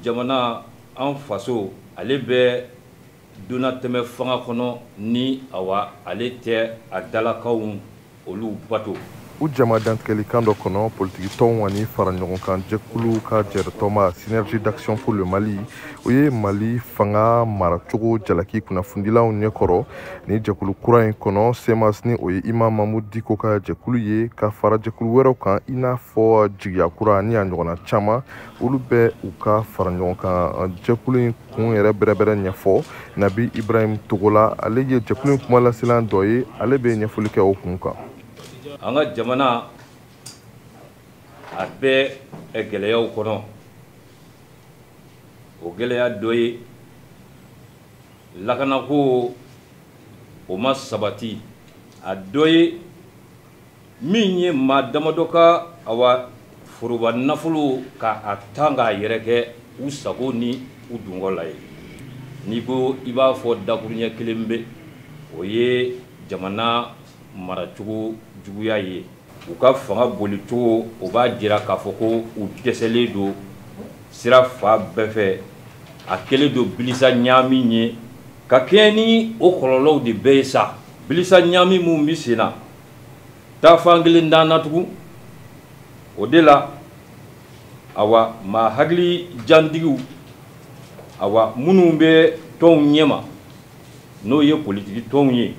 Jamana, an faso, ale bɛ donnatɛmɛ fanga kɔnɔ ni awa ale tɛ a dalakaw olu bato. U jama dantigɛlikan dɔ kɔnɔ, politikitɔnw ani fara ɲɔgɔn kan jɛkulu ka jɛrɛtɔma Synergie d'action pour le Mali, o ye Mali fanga maracogo jalaki kunnafonidilaw ɲɛkɔrɔ. Ni jɛkulu kura in kɔnɔ, CMAS, ni o ye Imam Mahmoud Dicko ka jɛkulu ye, ka fara jɛkulu wɛrɛw kan, i n'a fɔ Jigiya Kura ni a ɲɔgɔnna caman, olu bɛ u ka fara ɲɔgɔn kan jɛkulu in kun yɛrɛ bɛrɛbɛrɛ ɲɛfɔ. Nabi Ibrahim Togola, ale ye jɛkulu in kumalasilan dɔ ye, ale bɛ ɲɛfɔli kɛ o kun kan. An ka jamana, a bɛ gɛlɛyaw kɔnɔ. O gɛlɛya dɔ ye lakanako, o ma sabati. A dɔ ye min ye, maa damadɔ ka awa foroba nafolo ka a tan k'a yɛrɛ kɛ u sago ni u dungɔ la ye. N'i ko i b'a fɔ dakuruɲɛ kelen bɛ, o ye jamana maracogo juguya ye. U ka fanga bolicogo, o b'a jira k'a fɔ ko u dɛsɛlen don sira fa bɛɛ fɛ. A kɛlen don bilisa ɲaami ye ka kɛɲɛ ni o kɔlɔlɔw de bɛɛ ye sa. Bilisa ɲaami mun bɛ sen na, taafan kelen t'an na tugun. O de la, awa, maa hakili jantigiw, awa, minnu bɛ tɔnw ɲɛma, n'o ye politiki tɔnw ye,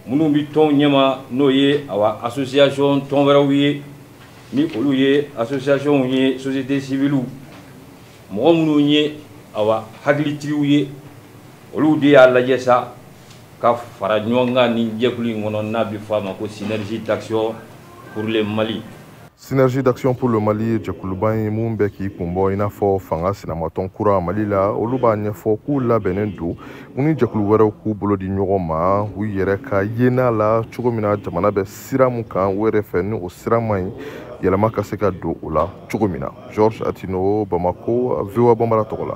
minnu bɛ tɔnw ɲɛma, n'o ye, awa, association tɔn wɛrɛw ye, ni olu ye association ye, société civile, mɔgɔ minnu ye, awa, hakilitigiw ye, olu de y'a lajɛ sa ka fara ɲɔgɔn kan ni jɛkulu in kɔnɔ, n'a bɛ fɔ a ma ko Synergie d'action pour le Mali. Synergie d'action pour le Mali ye jɛkuluba ye mun bɛ k'i kunbɔ i n'a fɔ fanga sinamatɔn kura Mali la. Olu b'a ɲɛfɔ k'u labɛnnen don, u ni jɛkulu wɛrɛw k'u bolo di ɲɔgɔn ma, u yɛrɛ ka yena la cogo min na jamana bɛ sira mun kan, u yɛrɛ fɛ ni o sira man ɲi, yɛlɛma ka se ka don o la cogo min na. Georges Attino, Bamako, VOA Bambara tɔgɔ la.